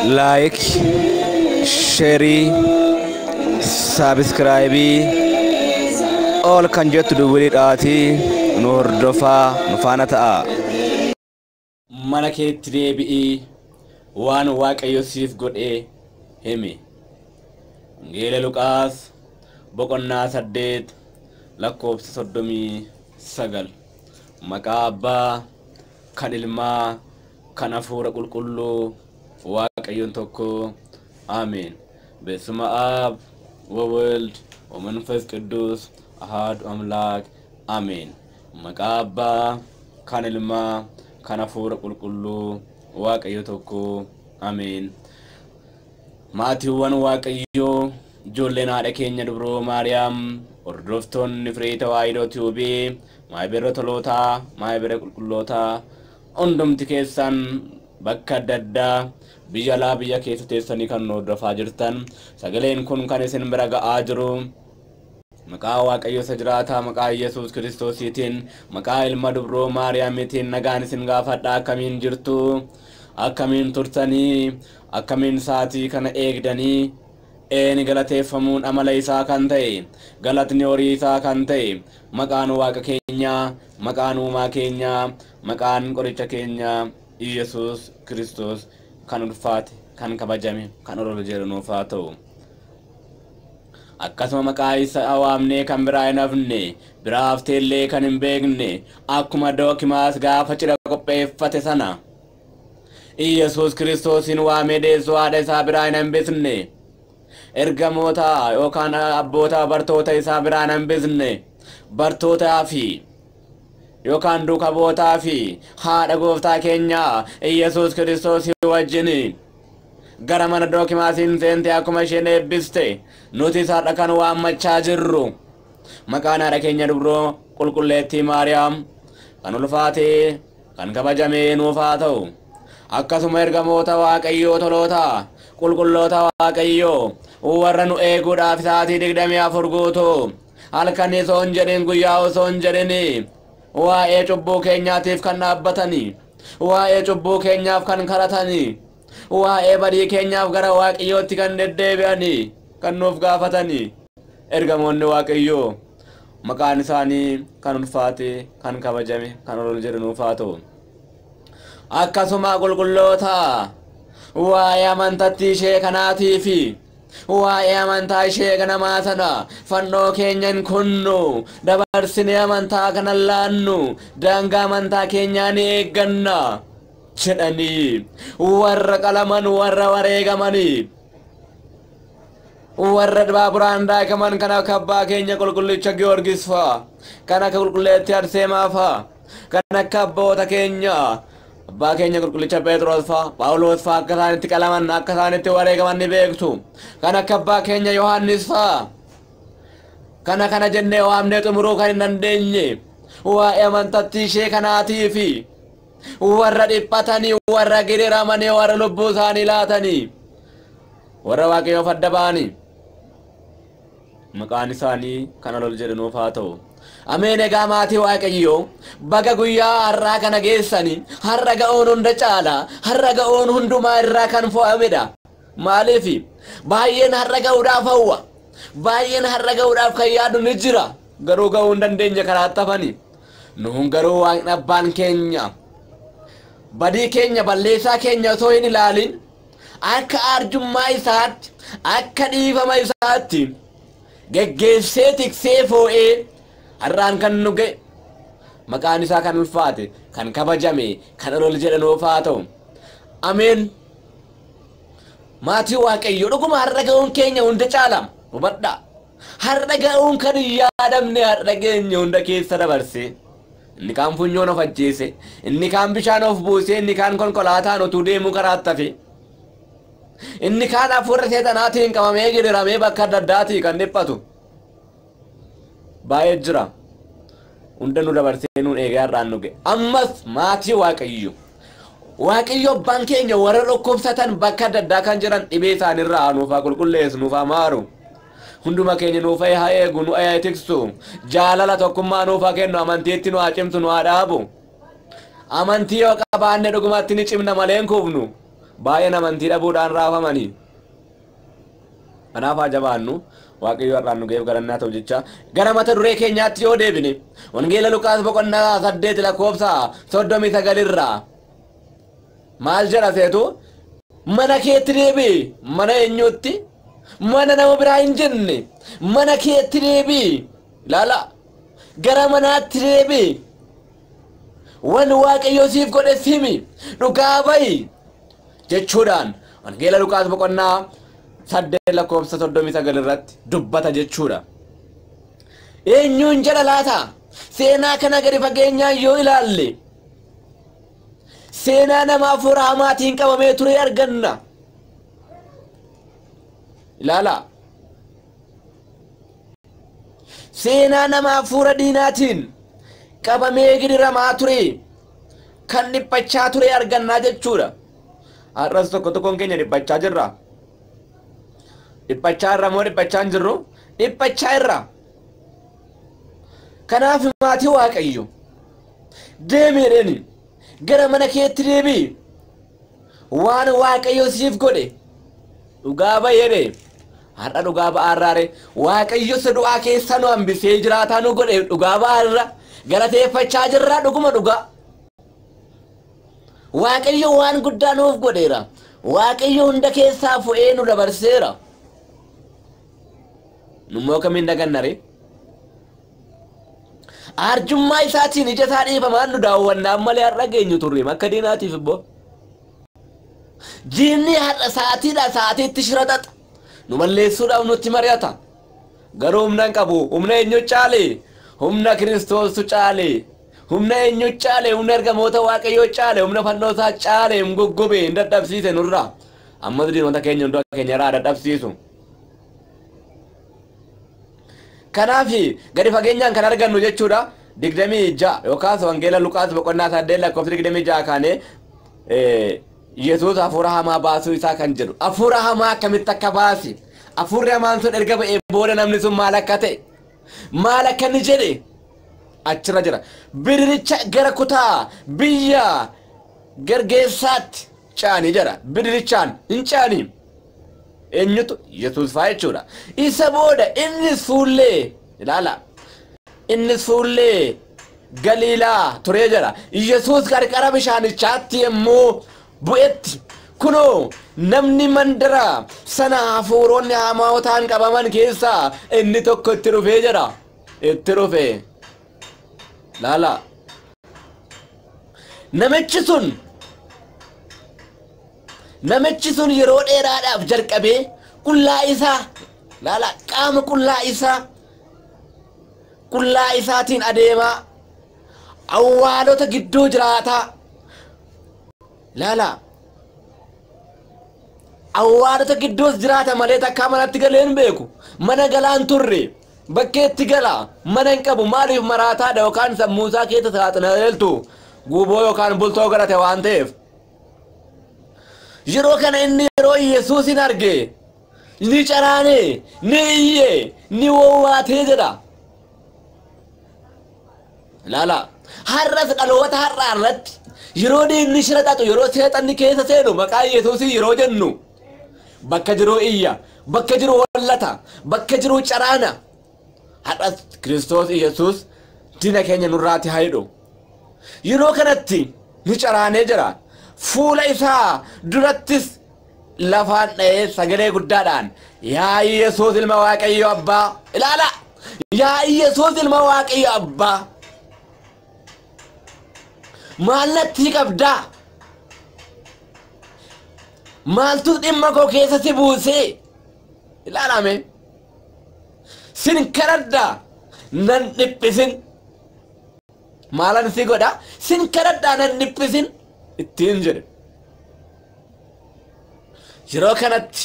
Like, share, subscribe, all kan jettu duwwiliidhaatii nu hordofaa, nu faana ta'a. Mana keetti deebi'ii waan Waaqayyo siif godhee himi. Wangeela Luqaas boqonnaa 8 lakkoofsa 39. Maqaa Abbaa kan Ilmaa kan Hafuura Qulqulluu Waaqayyoon tokko, Ameen. በስመ አብ ወወልድ ወመንፈስ ቅዱስ አሐዱ አምላክ አሜን። Maqaa Abbaa kan Ilmaa kan Hafuura Qulqulluu Waaqayyo tokko, Ameen. Maatiiwwan Waaqayyoo, ijoolleen haadha keenya Dubroo Maariyaam, hordoftoonni Firii Tawaahidoo Tiyuubii, maayibira tolootaa, maayibira qulqullootaa, hundumti keessan bakka adda addaa biyya alaa biyya keessa teessanii kan nu hordofaa jirtan, sagaleen kun kan isin bira ga'aa jiru maqaa Waaqayyo isa jiraataa, maqaa Yesuus Kiristoosiitiin, maqaa ilma Dubroo Maariyaamiitiin nagaan isin gaafadha. Akkamiin jirtu? Akkamiin turtanii? Akkamiin sa'aatii kana eegdanii? Eeni, galateeffamuun amala isaa kan ta'e, galatni horii isaa kan ta'e, maqaan Waaqa keenyaa, maqaan uumaa keenyaa, maqaan qoricha keenyaa Yesuus Kiristoos kan ulfaate, kan kabajame, kan ol jedhu nuuf haa ta'u. Akkasuma maqaa isa waamnee kan biraa hin hafne, biraa hafteellee kan hin beekne, akkuma Dookimaas gaafa cidha qopheeffate sana Iyesuus Kiristoosin waamee deessuu haadha isaa biraa hin hambisne, ergamoota yookaan abboota bartoota isaa biraa hin hambisne, bartootaa fi yookaan duuka bootaa fi haadha gooftaa keenyaa Iyesuus Kiristoos wajjin gara mana Dookimaasiin seente akkuma isheen eebbiste, nuti har'a kan waammachaa jirru maqaan haadha keenya Dubroo Qulqulleettii Maariyaam kan ulfaatee kan kabajamee nuuf haa ta'u. Akkasuma ergamoota Waaqayyoo, toloota qulqulloota Waaqayyoo, warra nu eeguudhaaf sa'aatii 24 guutuu halkan osoo hin jedhin, guyyaa osoo hin jedhin, waa'ee cubbuu keenyaatiif kan dhaabbatanii, waa'ee cubbuu keenyaaf kan kadhatanii, waa'ee badii keenyaaf gara Waaqayyootti kan deddeebi'anii kan nuuf gaafatanii, ergamoonni Waaqayyoo maqaan isaanii kan ulfaate, kan kabajame, kan ol jedhu nuuf haa ta'u. Akkasuma qulqulloota waa'ee amantattii ishee kanaatii fi waa'ee amantaa ishee ganamaa sana fannoo keenya hin kunnu, dabarsinee amantaa kana laannu, daangaa amantaa keenyaa ni eegganna jedhanii warra qalaman, warra wareegamanii, warra baaburaan daakaman, kan akka abbaa keenya qulqullicha Giyoorgis fa'a, kan akka qulqulleettii Arseemaa fa'a, kan akka abboota keenya abbaa keenya qulqullicha Phexros fa'a, Phaawulos fa'a, akka isaanitti qalaman, akka isaanitti wareegaman ni beektu, kan akka abbaa keenya Yohaannis fa'a, kana kana jennee waamnee xumuruu kan hin dandeenye, waa'ee amantattii ishee kanaatii fi warra dhiphatanii, warra gidiramanii, warra lubbuu isaanii laatanii, warra Waaqayyoof adda ba'anii maqaan isaanii kan ol jedhu nuuf haa ta'u. Ameen. Egaa maatii Waaqayyoo, baga guyyaa har'aa kana geessanii. Har'a ga'uun hunda caala, har'a ga'uun hundumaa irraa kan fo'amedha. Maaliif? Baay'een har'a ga'uudhaaf hawwa, baay'een har'a ga'uudhaaf kan yaadu ni jira, garuu ga'uu hin dandeenye, karaatti hafani. Nuun garuu Waaqni abbaan keenya badii keenya, balleessaa keenya osoo hin ilaalin, akka arjummaa isaatti, akka dhiifama isaatti geggeessee, tiksee, foo'ee har'aan kan nu ga'e maqaan isaa kan ulfaate, kan kabajame, kan ol jedhe nuuf haa ta'u. Ameen. Maatii Waaqayyo, dhuguma har'a ga'uun keenya hunda caala. Hubadhaa. Har'a ga'uun kan hin yaadamne, har'a keenya hunda keessa dabarse. Inni kaan funyoon of ajjeese, inni kaan bishaan of buuse, inni kaan konkolaataan utuu deemuu karaatti hafe. Inni kaan hafuura seexanaatiin qabamee gidiramee bakka adda addaatii kan dhiphatu. Baay'ee jira. Hunda nu dabarsee nuun eegee har'aan nu ga'e. Ammas maatii Waaqayyo. Waaqayyo abbaan keenya warra dhukkubsatan bakka adda addaa kan jiran dhibee isaaniirraa nuuf haa qulqulleessu, nuuf haa maaru. Hunduma keenya nuuf haa eegu, nu haa tiksu. Jaalala tokkummaa nuuf haa kennu, amantiitti nu haa cimsu, nu haa dhaabu. Amantii yoo qabaanne dhugumatti ni cimna malee hin kufnu. Baay'een amantii dhabuudhaan raafamanii. Kanaaf haa jabaannu. Waaqayyo har'aan nu ga'eef galannaa ta'u jecha gara mata duree keenyaatti yoo deebine Wangeela Luqaas boqonnaa 8 lakkoofsa 39 irraa maal jedha seetu? Mana keetti deebi'i. Mana eenyuutti? Mana nama biraa hin jenne. Mana keetti deebi'i. Ilaala. Gara manaatti deebi'i. Waan Waaqayyo siif godhe himi. Dhugaa ba'i jechuudhaan Wangeela Luqaas boqonnaa 8 lakkoofsa 39 irratti dubbata jechuudha. Eenyuun jedha laata? Seenaa kana gadi fageenyaan yoo ilaalle seenaa nama hafuura hamaatiin qabamee ture arganna. Ilaala. Seenaa nama hafuura diinaatiin qabamee gidiramaa ture kan dhiphachaa ture argannaa jechuudha. Har'as tokko tokkoon keenya dhiphachaa jirra. Dhiphachaa irra moo dhiphachaa hin jirru? Dhiphachaa irra. Kanaaf maatii Waaqayyo deemi jedheeni gara mana keetti deebi'i. Waan Waaqayyo siif godhe dhugaa ba'i jedhe. Har'a dhugaa ba'aarraare Waaqayyo isa du'aa keessa nu hambisee jiraataa nu godhe dhugaa ba'aarra galateeffachaa jirra dhuguma dhugaa. Waaqayyo waan guddaa nuuf godheera. Waaqayyo hunda keessaa fu'ee nu dabarseera. Nummoo kamiin dagannare? Arjummaa isaatiin ija isaa dhiifamaan nu daawwannaan malee har'a geenyu turre akka diinaatiif ibboo. Diinni har'a sa'aatiidha sa'aatiitti shira xaxa. Nu balleessuudhaaf nutti mari'ata. Garuu humna hin qabu. Humna eenyu caale? Humna Kiristoostu caale. Humna eenyu caale? Humna ergamoota Waaqayyoo caale. Humna fannoo isaa caale. Hin goggobe, hin dadhabsiise nurraa. Ammas diinota keenya hundaa keenya irraa dadhabsiisu. Kanaaf gadi fageenyaan kan argannu jechuudha. 26 yookaas Wangeela Luqaas boqonnaa 8 lakkoofsa 26 kaanee Yesuus hafuura hamaa baasuu isaa kan jedhu. Hafuura hamaa akkamitti akka baase? Hafuurri hamaan sun erga ba'ee booda namni sun maal akka ta'e? Maal akka inni jedhe? Achirra jira. Bidiricha gara kutaa biyya Gergeessaatti caanii jira. Bidirichaan hin caanii. Eenyutu? Yesuus fa'aa jechuudha. Isa booda inni fuullee ilaala. Inni fuullee Galiilaa turee jira. Yesuus qarqara bishaanichaatti yommuu bu'etti kunoo namni mandara sana hafuuronni hamootaan qabaman keessaa inni tokko itti dhufee jira. Itti dhufe. Laala. Namichi sun yeroo dheeraadhaaf jalqabee qullaa isaa laala qaama qullaa isaatiin adeemaa awwaalota gidduu jiraataa laala awwaalota gidduus jiraata malee takkaa manatti galee hin beeku. Mana galaan turre bakkeetti gala mana hin qabu. Maaliif maraataadha yookaan sammuu isaa keessa saaxileeltu guuboo yookaan bultoo godhate waan ta'eef. Yeroo kana inni yeroo Yesuusin arge ni caraane, ni iyye, ni wowwaatee jedha. Laala har'as dhaloota har'aa irratti yeroo diinni shira xaxu, yeroo seexanni keessa seenu maqaa Yesuusii yeroo jennu bakka jiru iyya, bakka jiru wallata, bakka jiru caraana. Har'as Kiristoos Yesuus diina keenya nurraatti haa hidhu. Yeroo kanatti ni caraanee jira. Fuula isaa durattis lafaan dha'ee sagalee guddaadhaan yaa Yesuus ilma Waaqayyo Abbaa ilaala. Yaa Yesuus ilma Waaqayyo Abbaa maal natti qabdaa? Maaltu dhimma koo keessa si buusee? Ilaalame. Sin kadhadhaa nan dhiphisin. Maalan si godha? Sin kadhadhaa nan dhiphisin ittiin jedhe. Yeroo kanatti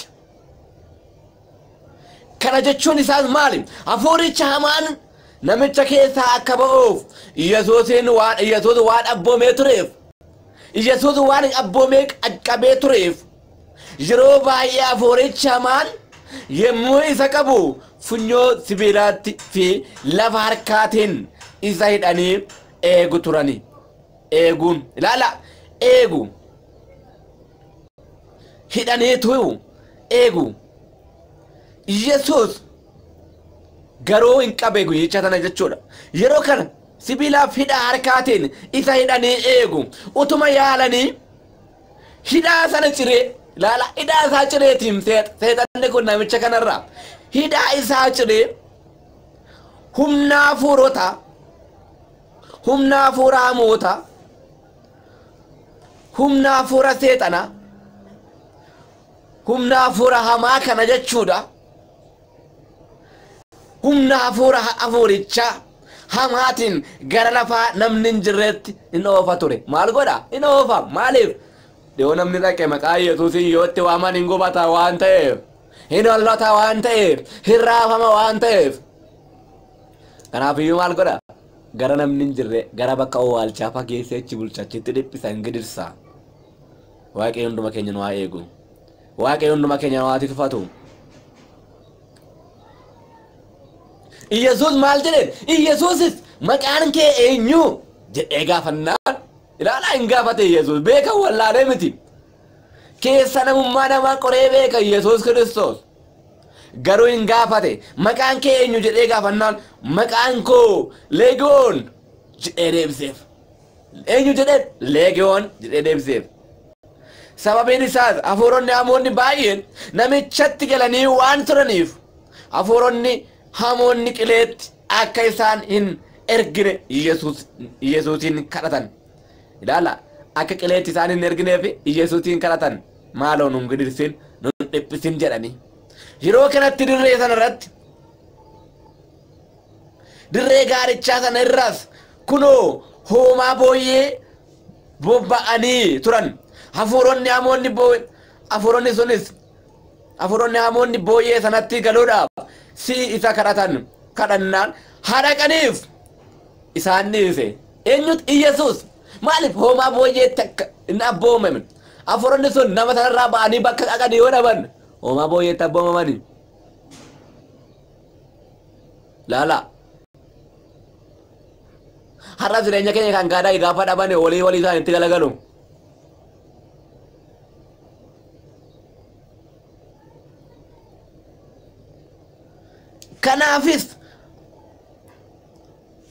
kana jechuun isaas maali? Hafuuricha hamaan namicha keessaa akka ba'uuf Yesuus waan abboomee tureef, Yesuus waan abboomee qaqqabee tureef yeroo baay'ee hafuurichi hamaan yommuu isa qabu funyoo sibiilaatti fi lafa harkaatiin isa hidhanii eegu turani. Eeguun ilaala eegu. Hidhaniitu eegu. Yesuus garuu hin qabe guyyicha sana jechuudha. Yeroo kana sibiilaaf hidhaa harkaatiin isa hidhanii eegu. Utuma yaalanii hidhaa sana ciree ilaala, hidhaa isaa cireetiin seexanni kun namicha kanarraa hidhaa isaa ciree humna hafuurota, humna hafuura hamoota, humna hafuura seexana, humna hafuura hamaa kana jechuudha. Humna hafuura hafuurichaa hamaatiin gara lafaa namni hin jirretti hin oofa ture. Maal godha? Hin oofa. Maaliif? Dhiyoo namni dhaqe maqaa Yesuusiin yoo itti waaman hin gubata waan ta'eef, hin hollata waan ta'eef, hin raafama waan ta'eef. Kanaafiyyuu maal godha? Gara namni hin jirre, gara bakka owwaalchaa fageessee achi bulcha, achitti dhiphisa, hin gidirsa. Waaqayyo hunduma keenya nu haa eegu. Waaqayyo hunduma keenya nu haa tikfatu. Iyyasuus maal jedheen? Iyyasuusis maqaan kee eenyu jedhee gaafannaan ilaalaa hin gaafate Iyyasuus. Beeka wallaalee miti. Keessa namummaa namaa qoree beeka Iyyasuus Kiristoos. Garuu hin gaafate. Maqaan kee eenyu jedhee gaafannaan maqaan koo Leegiyoon jedhee deebiseef. Eenyu jedheen? Leegiyoon jedhee deebiseef. Sababiin isaas hafuuronni hamoonni baay'een namichatti galanii waan turaniif hafuuronni hamoonni qileetti akka isaan hin ergine Iyyasuusin kadhatan. Ilaala, akka qileetti isaan hin ergineef Iyyasuusin kadhatan. Maaloo nun gidirsin, nun dhiphisin jedhanii. Yeroo kanatti dirree sana irratti, dirree gaarichaa sana irras kunoo hoomaa booyyee bobba'anii turan. Hafuuronni hamoonni hafuuronni sunis hafuuronni hamoonni booyyee sanatti galuudhaaf si isa kadhatan kadhannaan hadhaqaniif isaan dhiise. Eenyutu? Iyyasuus. Maaliif hoomaa booyyeetti akka hin abboomame? Hafuuronni sun nama sanarraa ba'anii bakka dhaqanii yoo dhaban hoomaa booyyeetti abboomamani. Laala. Har'a jireenya keenya kan gaadaa gaafa dhaban walii walii isaaniitti galagalu. Kanaafis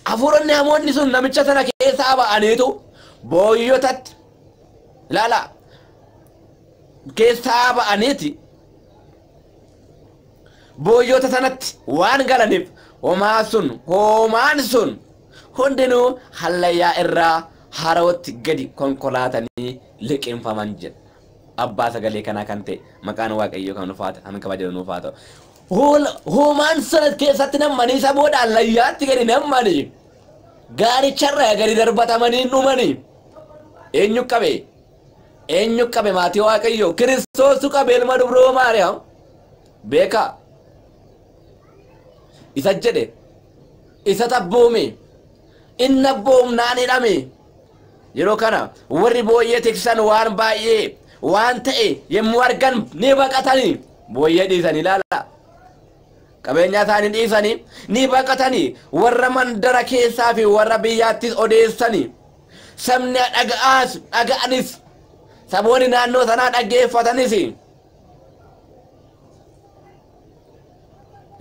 hafuuronni hamoonni sun namicha sana keessaa ba'aniitu booyyotatti ilaala keessaa ba'aniiti booyyota sanatti waan galaniif hoomaan sun hundinuu hallayyaa irraa harootti gadi konkolaatanii liqinfaman jedha. Abbaa sagalee kanaa kan ta'e maqaan Waaqayyoo kan nuuf haa ta'u, kan kabajamu nuuf haa ta'u. Hoomaan sana keessatti nammanii isa booda hallayyaatti gadi nammanii gaaricharraa gadi darbatamanii dhumanii. Eenyu qabe? Eenyu qabe maatii Waaqayyoo? Kiristoostu qabe ilma dubroo Maariyaam. Beekaa. Isa jedhe, isa tabboome, inni abboomnaan hidhame. Yeroo kana warri booyyee tiksan waan baay'ee waan ta'e yommuu argan ni baqatanii booyyee dhiisanii ilaala. Qabeenya isaanii dhiisanii ni baqatanii warra mandara keessaa fi warra biyyaattis odeessanii. Sabni dhaga'anis saboonni naannoo sanaa dhaggeeffatanis.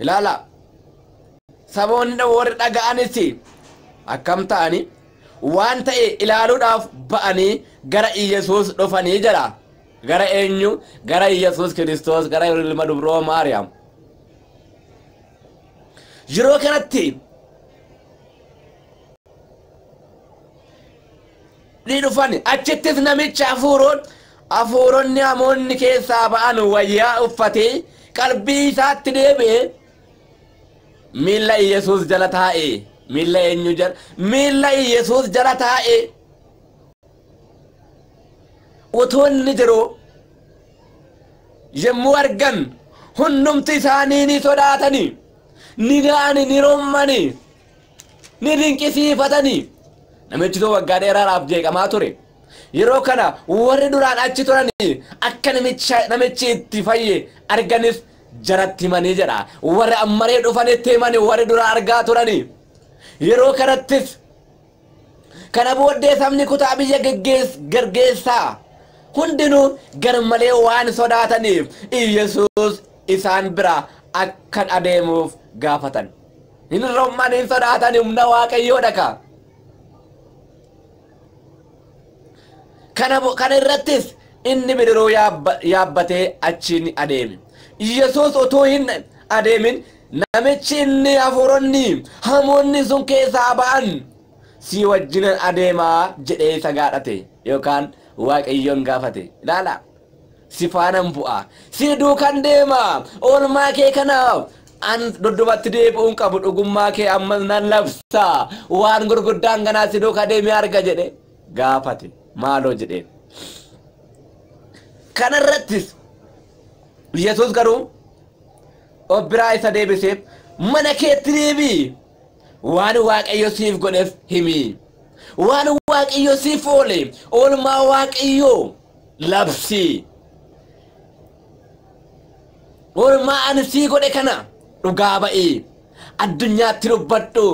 Ilaala. Saboonni warri dhaga'anis akkam ta'anii waan ta'e ilaaluudhaaf ba'anii gara Iyyasuus dhufanii jedha. Gara eenyu? Gara Iyyasuus Kiristoos, gara ilma dubroo Maariyaam. Yeroo kanatti ni dhufan. Achittis namicha hafuuronni hamoonni keessaa ba'an wayyaa uffatee qalbii isaatti deebi'ee miilla Iyyasuus jala taa'e. Miilla eenyu jala? Miilla Iyyasuus jala taa'e. Utuu inni jiru yommuu argan hundumti isaanii ni sodaatanii, ni ga'anii, ni rommanii, ni dinqisiifatanii. Namichi sun waggaa dheeraadhaaf jeeqamaa ture. Yeroo kana warri duraan achi turanii akka namichi itti fayye arganis jaratti himanii jedha. Warri ammaree dhufanitti himanii warri duraan argaa turanii. Yeroo kanattis kana booddee sabni kutaa biyya gargeessaa Hundinuu garmalee waan sodaataniif Iyyasuus isaan bira akka adeemuuf gaafatan. Hin romman, hin sodaatan, humna Waaqayyoo dhaka. Kana irrattis inni bidiruu yaabbatee achiin adeeme. Iyyasuus utuu hin adeemin namichi inni hafuuronni hamoonni sun keessaa ba'an si wajjinan adeemaa jedhee isa gaadhate yookaan Waaqayyoon gaafate. Ilaala, si faanan bu'a, si duukan deema, oolmaa kee kanaaf an dudduubatti deebi'uun qabu, dhugummaa kee ammas nan labsa, waan gurguddaan kanaa si duuka deemee arga jedhe gaafate. Maaloo jedheen. Kana irrattis Yesuus garuu of biraa isa deebisee mana keetti deebi'i, waan Waaqayyo siif godheef himi, waan Waaqayyo siif oole oolmaa Waaqayyoo labsi, oolmaa ani sii godhe kana dhugaa ba'i, addunyaatti dubbadhu,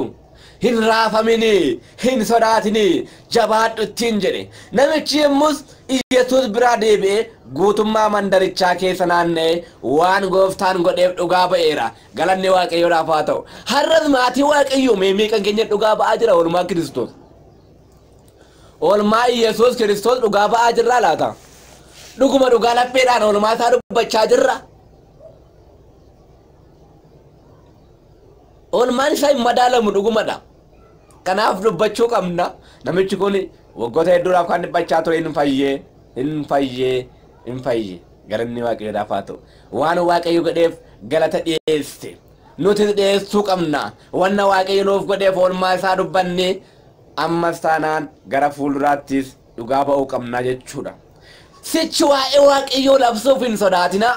hin raafamini, hin sodaatini, jabaadhu ittiin jedhe. Namichi yommus Iyyasuus biraa deebi'ee guutummaa mandarichaa keessa naanna'ee waan gooftaan godheef dhugaa ba'eera. Galanni Waaqayyoodhaaf haa ta'u. Har'as maatii Waaqayyoo meeqan keenya dhugaa ba'aa jira oolmaa Kiristoos? Oolmaa Iyyasuus Kiristoos dhugaa ba'aa jirraa laata? Dhuguma dhugaa lapheedhaan oolmaa isaa dubbachaa jirra? Oolmaan isaa hin madaalamu dhugumadha. Kanaaf dubbachuu qabna. Namichi kun waggoota hedduudhaaf kan dhiphachaa ture hin fayyee, hin fayyee, hin fayyee. Galanni Waaqayyoodhaaf haa ta'u. Waan Waaqayyo godheef galata dhiyeesse. Nuti dhiyeessuu qabna. Wanna Waaqayyo nuuf godheef oolmaa isaa dubbannee ammas taanaan gara fuulduraattis dhugaa ba'uu qabna jechuudha. Sichi waa'ee Waaqayyoo labsuuf hin sodaatinaa.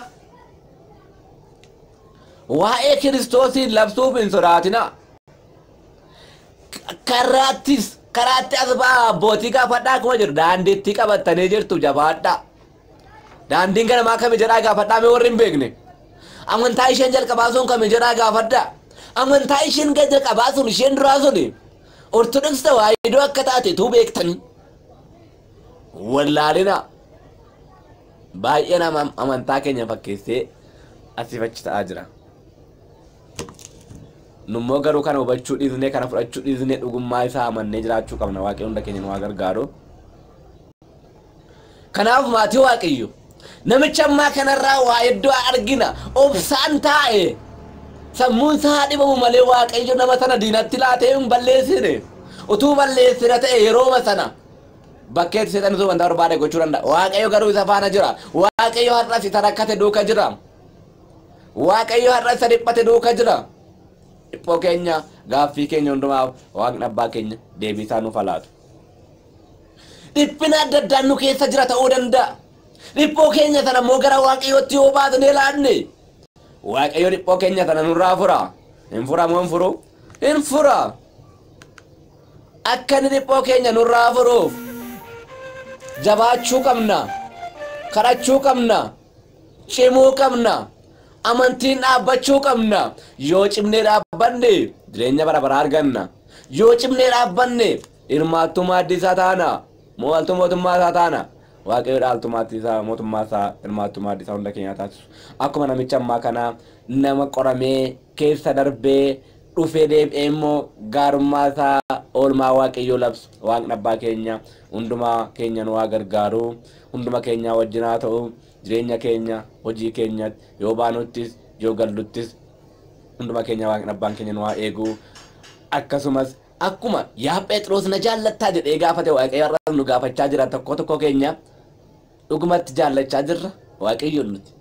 Waa'ee Kiristoosiin labsuuf hin sodaatinaa. Karaatti as ba'aa abbootii gaafadhaa akkuma jiru daandiitti qabattanii jirtu jabaadhaa. Daandiin ganamaa kami jedhaa gaafadhaa mee warri hin beekne. Amantaa isheen jalqabaa sun kami jedhaa gaafadhaa. Amantaa isheen jalqabaa sun isheen duraa sun Ortodoksii Tawaahidoo akka taate tuu beektanii. Wallaalina baay'een amantaa keenya fakkeessee asiif achi ta'aa jira. Nummoo garuu kana hubachuu dhiisnee, kana fudhachuu dhiisnee dhugummaa isaa amannee jiraachuu qabna. Waaqayyo hunda keenya nu haa gargaaru. Kanaaf maatii Waaqayyo namicha ammaa kanarraa waa hedduu argina. Obsaan taa'e sammuun isaa dhibamu malee Waaqayyo nama sana diinatti laatee hin balleessine. Utuu balleessina ta'e yerooma sana bakkeetti seexanni sun wanta barbaade gochuu danda'a. Waaqayyo garuu isa faana jira. Waaqayyo har'as isa rakkate duuka jira. Waaqayyo har'as isa dhiphate duuka jira. Dhiphoo keenya gaaffii keenya hundumaaf Waaqni abbaa keenya deebii isaa nuuf haa laatu. Dhiphina adda addaan nu keessa jira ta'uu danda'a. Dhiphoo keenya sana immoo gara Waaqayyootti yoo baasnee laanne Waaqayyo dhiphoo keenya sana nurraa fura. Hin fura moo hin furu? Hin fura. Akka inni dhiphoo keenya nurraa furuuf jabaachuu qabna, kadhachuu qabna, cimuu qabna, amantiin dhaabbachuu qabna. Yoo cimnee dhaabbanne jireenya bara baraa arganna. Yoo cimnee dhaabbanne hirmaattuu maaddii isaa taana, mo'altuu mootummaa isaa taana. Waaqayyo dhaaltuu maaddii isaa, mootummaa isaa, hirmaattuu maaddii isaa hunda keenyaa taasisu. Akkuma namicha ammaa kanaa nama qoramee keessa darbee dhufee deebi'ee immoo gaarummaa isaa oolmaa Waaqayyoo labsu. Waaqni abbaa keenya hundumaa keenya nu haa gargaaru, hunduma keenyaa wajjin haa ta'u. Jireenya keenya, hojii keenya yoo baanuttis yoo galluttis hunduma keenya Waaqni abbaan keenya nu haa eegu. Akkasumas akkuma yaa Phexros na jaallattaa jedhee gaafate Waaqayyo har'as nu gaafachaa jira. Tokko tokko keenya dhugumatti jaallachaa jirra Waaqayyoon nuti.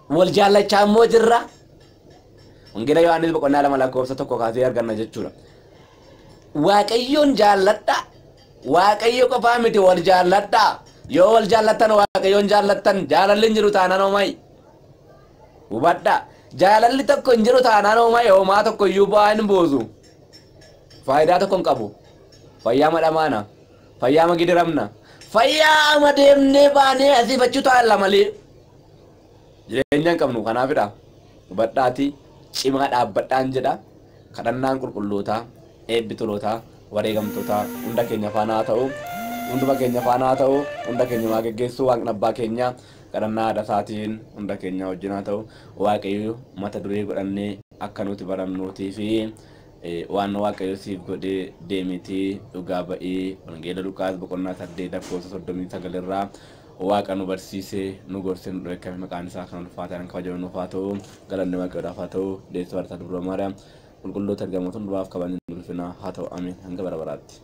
Wal jaallachaa immoo jirra. Wangeela Yohaannis boqonnaa 2 lakkoofsa 1 kaasee arganna jechuudha. Waaqayyoon jaalladhaa. Waaqayyo qofaa miti, wal jaalladhaa. Yoo wal jaallattan Waaqayyoon jaallattan, jaalalli hin jiru taanaan homayi. Hubadhaa. Jaalalli tokko hin jiru taanaan homayi, homaa tokko iyyuu bu'aa hin buusu. Faayidaa tokko hin qabu. Fayyaa madhamaana. Fayyaa magidiramna. Fayyaa ama deemnee baanee asiif achi taa'alla malee. Jireenya hin qabnu kanaafidha. Hubadhaatii cimaa dhaabbadhaan jedha. Kadhannaan qulqullootaa, eebbi tolootaa, wareegamtootaa hunda keenya faana haa ta'u. Hunduma keenya faana haa ta'u, hunda keenya waa geggeessuu waaqni abbaa keenya kadhannaa haadha isaatiin hunda keenya wajjin haa ta'u. Waaqayyo mata duree godhannee akka nuti barannuutii fi waan Waaqayyo siif godhee deemitii dhugaa ba'ii Wangeela Luqaas boqonnaa 8 lakkoofsa 39 irraa Waaqa nu barsiisee nu gorsee nu dheekkame maqaan isaa kan ulfaataa kan kabajamu nuuf haa ta'u. Galanni Waaqayyoodhaaf haa ta'u. Deessoo haadha isaa Dubroo Maariyaam qulqulloota ergamoota hundumaaf kabajni ulfinaa haa ta'u. Ameen. Hanga bara baraatti.